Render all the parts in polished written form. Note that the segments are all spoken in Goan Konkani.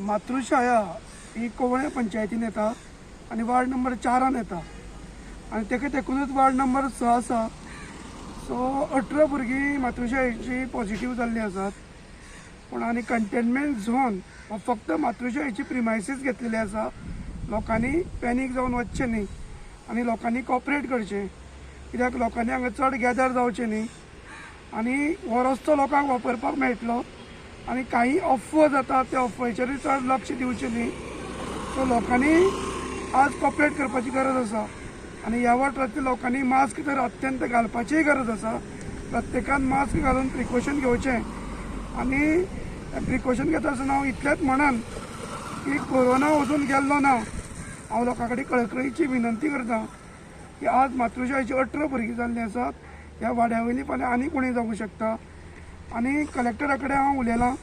मातृशाळा ही कोवळ्या पंचायतीन येता आनी वार्ड नंबर 4 येता आनी तेका तेकूनच वार्ड नंबर 6 आसा. सो 18 भुरगीं मातृशाळेची पॉझिटीव जाल्लीं आसात. पूण आनी कंटेनमेंट झोन हो फक्त मातृशाळेची प्रिमायसीस घेतलेली आसा. लोकांनी पॅनीक जावन वचचें न्ही आनी लोकांनी कॉपरेट करचें, कित्याक लोकांनी हांगा चड गॅदर जावचें न्ही आनी हो रस्तो लोकांक वापरपाक मेळटलो आनी काही अफवा जाता त्या अफवाचेरूय चड लक्ष दिवचें न्ही. सो लोकांनी आज कॉपरेट करपाची गरज आसा आनी ह्या वाठारांतल्या लोकांनी मास्क तर अत्यंत घालपाचीय गरज आसा. प्रत्येकान मास्क घालून प्रिकॉशन घेवचें आनी प्रिकॉशन घेता आसतना हांव इतलेंच म्हणन की कोरोना अजून गेल्लो ना. हांव लोकां कडेन कळकळीची विनंती करता की आज मातृशाळेची 18 भुरगीं जाल्लीं आसात, ह्या वाड्या वयलीं फाल्यां आनी कोणूय जावूंक शकता. आनी कलेक्टरा कडेन हांव उलयलां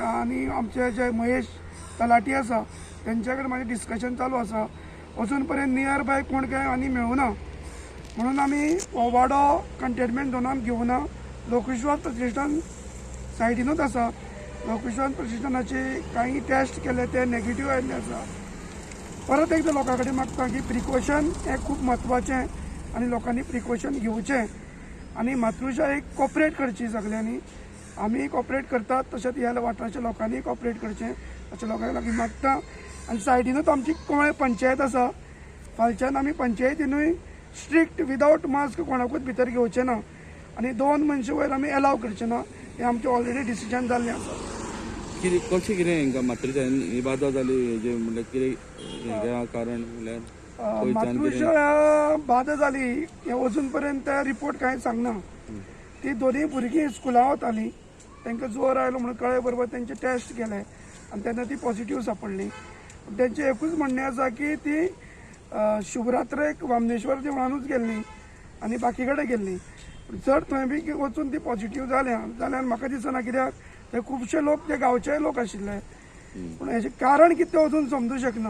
आनी आमचे जे महेश तलाटी आसा तेंच्या कडेन म्हाजें डिस्कशन चालू आसा. अजून पर्यंत नियर बाय कोण काय आनी मेळुना म्हणून आमी हो वाडो कंटेनमेंट झोनान घेवना. लोकविश्वास प्रतिश्ठान सायडीनूच आसा. लोकविश्वास प्रतिश्ठानाचे काही टेस्ट केले ते नेगेटीव आयिल्ले आसा. परत एकदां लोकां कडेन मागता की प्रिकॉशन हें खूब म्हत्वाचें आनी लोकांनी प्रिकॉशन घेवचें आनी मातृशाळेक कॉपरेट करची सगल्यांनी. आमी कॉपरेट करतात तशेंच ह्या वाठाराच्या लोकांनी कॉपरेट करचें अशें लोकांक लागीं मागता. आनी सायडीनूच आमची कोळे पंचायत आसा. फालच्यान आमी पंचायतीनूय स्ट्रिक्ट विदावट मास्क कोणाकूच भितर घेवचे ना आनी 2 मनशां वयर आमी एलाव करचे ना, हें आमचें ऑलरेडी डिसिजन जाल्लें आसा. कितें कशें कितें हांकां मातृशाळेन ही बादा जाली हेजें म्हणल्यार कितें हें कारण म्हणल्यार खंयच्यान कितें? मातृशाळा बादा जाली हें अजून पर्यंत रिपोर्ट कांय सांगना. ती दोनूय भुरगीं स्कुलां वतालीं, तांकां जोर आयलो म्हणून कळ्ळे बरोबर तेंचे टेस्ट केले आनी तेन्ना ती पॉझिटीव सापडली. तेंचें एकूच म्हणणें आसा की ती शिवरात्रेक वामनेश्वर देवळानूच गेल्ली आनी बाकी कडेन गेल्ली. जर थंय बी वचून ती पॉझिटीव जाल्या जाल्यार म्हाका दिसना, कित्याक ते खुबशे लोक ते गांवचेय लोक आशिल्ले. पूण हेजें कारण कितें तें अजून समजूं शकना.